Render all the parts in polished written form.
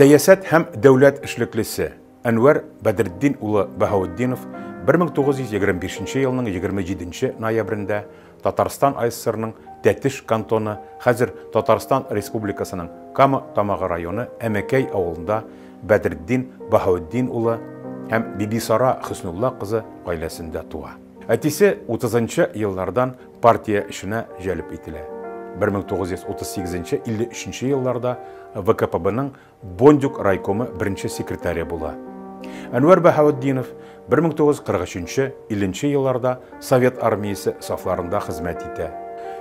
Сәясәт һәм дәүләт эшлеклесе Әнвәр Бәдретдин улы Баһаутдинов 1925 елның 27 ноябрендә Татарстан АССРның Тәтеш кантоны, хәзер Татарстан Республикасының Кама Тамагы районы Әмәкәй авылында Бәдретдин Баһаутдин улы һәм Бибисара Хөснулла кызы гаиләсендә туа. Әтисе 30 еллардан партия эшенә җәлеп ителә. 1938-53 елларда ВКПБның Бондюг райкомы беренче секретаре була. Әнвәр Баһаутдинов 1943-50 елларда Совет армиясе сафларында хезмәт итә.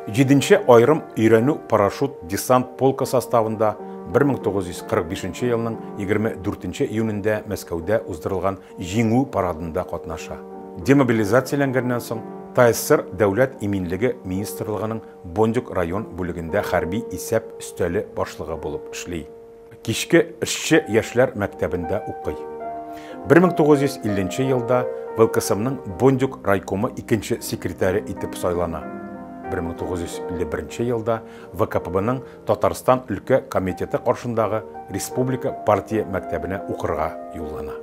7 аерым өйрәнү парашют десант полкы составында 1945 елның 24 июнендә Мәскәүдә уздырылган Җиңү парадында катнаша. Демобилизацияләнгәннән соң ТАССР Дәүләт иминлеге министрлыгының Бондюг район бүлегендә хәрби исәп өстәле башлыгы булып эшли. Кичке эшче яшьләр мәктәбендә укый. 1950 елда ВЛКСМның Бондюг райкомы икенче секретаре итеп сайлана. 1951 елда ВКПБның Татарстан өлкә комитеты каршындагы Республика партия мәктәбенә укырга юллана.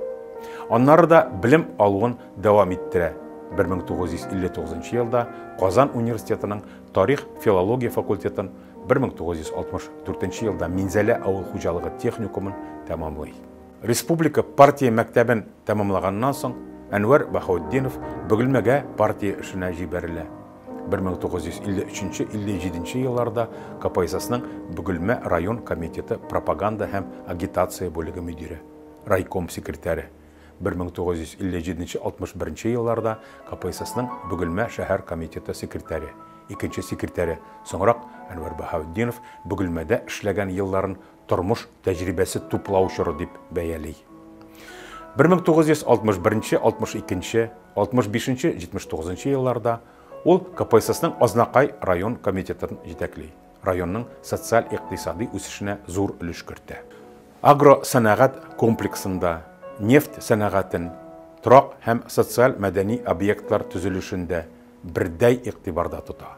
Аннары да белем алуын дәвам иттерә. 1959 елда Казан университетының тарих-филология факультетын, 1964 елда Минзәлә авыл хуҗалыгы техникумын тәмамлый. Республика партия мәктәбен тәмамлаганнан соң Әнвәр Баһаутдинов Бөгелмәгә партия эшенә җибәрелә. 1953-57 елларда КПССның Бөгелмә район комитеты пропаганда һәм агитация бүлеге мөдире, райком секретаре. 1957-61 елларда КПССның Бөгелмә шәһәр комитеты секретаре, икенче секретаре. Соңрак Әнвәр Баһаутдинов Бөгелмәдә эшләгән елларын тормыш тәҗрибәсе туплау чоры дип бәяли. 1961, 62, 65, 79 елларда ул КПССның Азнакай район комитетын җитәкли. Районның социаль-икътисади үсешенә зур өлеш кертә. Агросәнәгать комплексында, нефть сәнәгатен, торак һәм социаль-мәдәни объектлар төзелешендә бердәй игътибарда тота.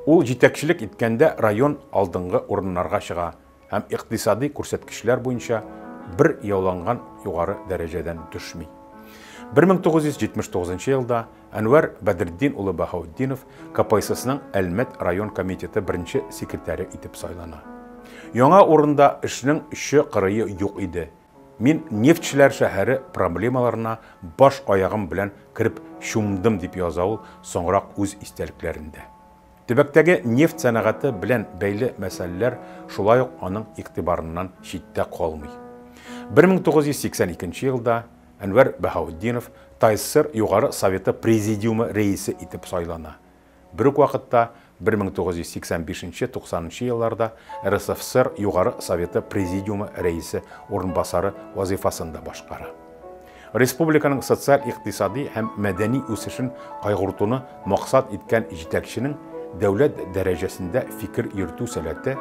Ул җитәкчелек иткәндә район алдынгы урыннарга чыга һәм икътисади күрсәткечләр буенча бер яуланган югары дәрәҗәдән төшми. 1979 елда Әнвәр Бәдретдин улы Баһаутдинов КПССның Әлмәт район комитеты беренче секретаре итеп сайлана. Яңа урында эшнең очы-кырые юк иде. Мин нефтьчеләр шәһәре проблемаларына баш аягым белән кереп чумдым, дип яза ул соңрак үз истәлекләрендә. Төбәктәге нефть сәнәгате белән бәйле мәсьәләләр шулай ук аның игътибарыннан читтә калмый. 1982 елда Әнвәр Баһаутдинов ТАССР Югары Советы Президиумы рәисе итеп сайлана. Бер үк вакытта 1985-90 елларда РСФСР Югары Советы Президиумы рәисе урынбасары вазыйфасын да башкара. Республиканың социаль-икътисади һәм мәдәни үсешен кайгыртуны максат иткән җитәкченең дәүләт дәрәҗәсендә фикер йөртү сәләте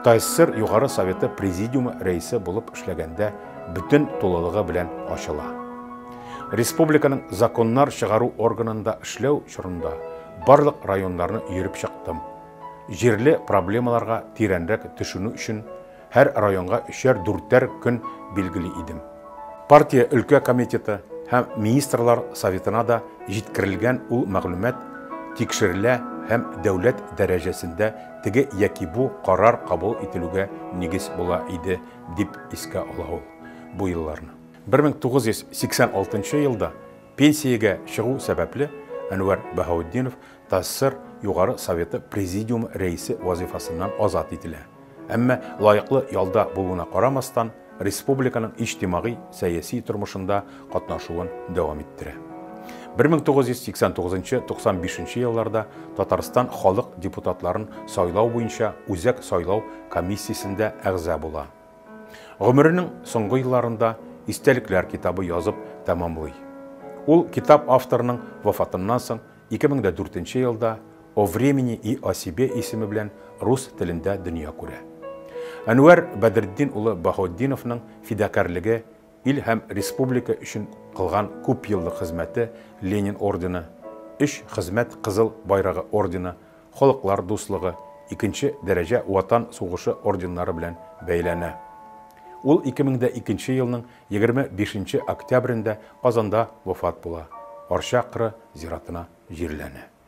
ТАССР Югары Советы Президиумы рәисе булып эшләгәндә бөтен тулылыгы белән ачыла. Республиканың законнар чыгару органында эшләү чорында барлык районнарны йөреп чыктым. Җирле проблемаларга тирәнрәк төшенү өчен һәр районга өчәр-дүртәр көн билгели идем. Партия өлкә комитеты һәм Министрлар Советына да җиткерелгән ул мәгълүмат тикшерелә һәм дәүләт дәрәҗәсендә теге яки бу карар кабул ителүгә нигез була иде, дип искә ала ул бу елларны. 1986 елда пенсиягә чыгу сәбәпле Әнвәр Баһаутдинов ТАССР Югары Советы Президиумы рәисе вазыйфасыннан азат ителә. Әмма лаеклы ялда булуына карамастан, республиканың иҗтимагый-сәяси тормышында катнашуын дәвам иттерә. 1989-95 елларда Татарстан халык депутатларын сайлау буенча Үзәк сайлау комиссиясендә әгъза була. Гомеренең соңгы елларында истәлекләр китабы язып тәмамлый. Ул китап авторының вафатыннан соң 2004 елда О времени и о себе исеме белән рус телендә дөнья күрә. Әнвәр Бәдретдин улы Баһаутдиновның фидакарьлеге, ил һәм республика өчен кылган күпьеллык хезмәте Ленин ордены, өч Хезмәт Кызыл Байрагы ордены, Халыклар дуслыгы, икенче дәрәҗә Ватан сугышы орденнары белән бәйләнә. Ул 2002 нче елның 25 нче октябрендә Казанда вафат була, Арча кыры зиратына җирләнә.